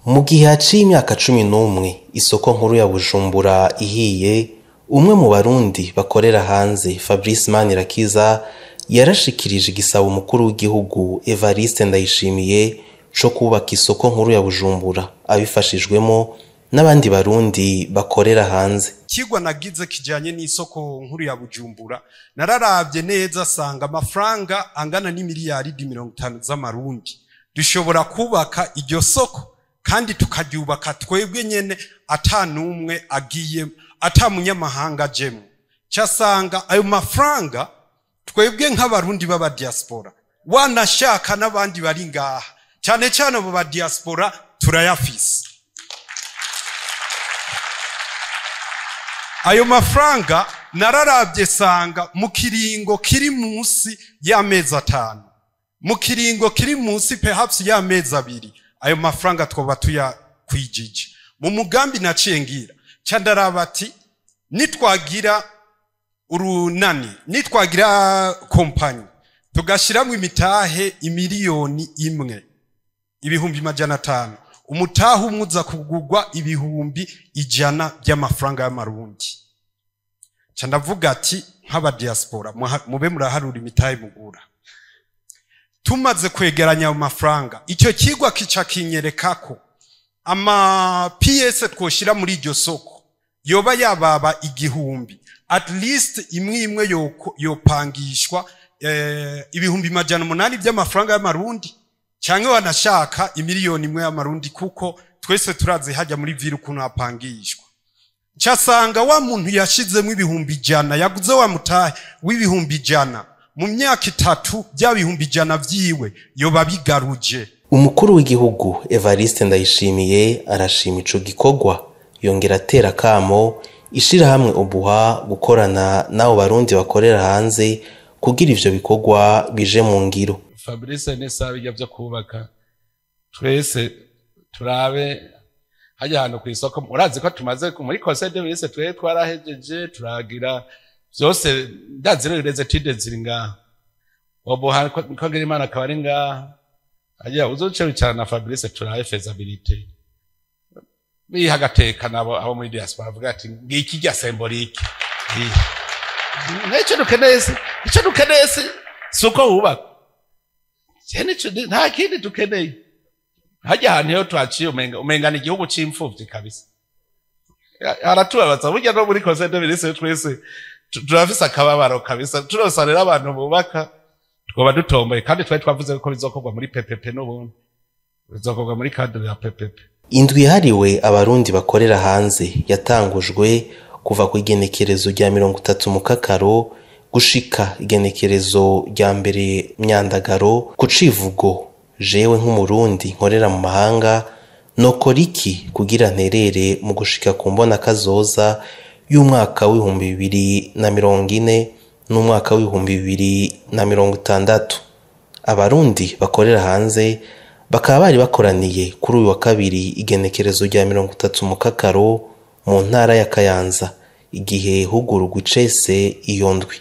Mu gihe haciye imyaka 11 isoko nkuru ya Bujumbura ihiye, umwe mu Barundi bakorera hanze, Fabrice Manirakiza, yarashikirije igisabo umukuru w'igihugu Evariste Ndayishimiye co kubaka isoko nkuru ya Bujumbura abifashijwemo n'abandi Barundi bakorera hanze. Kigwa nagize kijanye n'isoko nkuru ya Bujumbura, nararavye neza sanga amafaranga angana n'imiliyaridi 50 z'amarundi dushobora kubaka iryo soko, kandi tukaryubaka twebwe nyene, ata numwe agiye, ata munyamahanga ajemwo. Casanga ayo mafaranga twebwe nk'abarundi b'aba diaspora, wanashaka n'abandi bari ngaha, cyane cyane abo ba diaspora, turayafise ayo mafaranga. Nararabye sanga mu kiringo kiri munsi y'amezi 5, mu kiringo kiri munsi perhaps y'amezi 2, ayo mafaranga twoba tuyakwijije. Mu mugambi naciye ngira, ca ndaraba ati nitwagira urunani, nitwagira kompanyi, tugashiramwo imitahe 1,5 miliyoni, 500,000, umutahe umwe uza kugurwa 100,000 by'amafaranga y'amarundi. Ca ndavuga ati nk'aba diaspora mube muraharura imitahe mugura. Tumaze kwegeranya ayo mafaranga, icyo kigwa kica kinyereka ko ama pièces twoshira muri iryo soko yoba yababa 1000, at least imwe imwe yopangishwa 800,000 by'amafaranga y'amarundi, canke wanashaka 1 miliyoni y'amarundi, kuko twese turazi hajya muri ville ukuntu hapangishwa. Casanga wa muntu yashizemo 100,000, yaguze wa mutahe w'100,000, mu myaka 3 bya 100,000 vyiwe yoba bigaruje. Umukuru w'igihugu Evariste Ndayishimiye arashima ico gikorwa, yongera atera kamo ishirahamwe Obuha gukorana n'abo Barundi bakorera hanze kugira ivyo bikorwa bije mu ngiro. Fabrice, nisa bijya byo kubaka, twese turabe hajya ahantu ku isoko. Urazi ko tumaze muri conseil de ministre, twe twarahejeje, turagira byose. Ndazi rero les études ziri ngaha, Obuha ko ngira Imana akaba ari ngaha. Hajya uzoce wicarana na Fabrice, turabe faisabilité, biha agateka nabo abo muri diaspora, bavuga ati ngiki rya symbolique. Icyo dukeneye se, icyo dukeneye se si uko wubaka? Nta kindi dukeneye. Hajya ahantu iyo twaciye umenga ni igihugu c'imfuvyi kabisa. Haratubabaza burya. No muri conseil de ministre twese turafise akababaro kabisa. Turosa rero abantu bubaka, twoba dutomboye. Kandi twari twavuze ko bizokorwa muri PPP, n'ubundi bizokorwa muri cadre ya PPP. Indwi yahariwe Abarundi bakorera hanze yatangujwe kuva ku igenekerezo rya 30 Mukakaro gushika igenekerezo rya 1 Myandagaro, ku civugo: "Jewe nk'Umurundi nkorera mu mahanga nokora iki kugira nterere mu gushika ku mbona kazoza y'umwaka w'2040 n'umwaka w'2060?" Abarundi bakorera hanze bakaba bari bakoraniye kuri uyu wa kabiri, igenekerezo rya 30 Mukakaro, mu ntara ya Kayanza, igihe hugururwa icese iyo ndwi.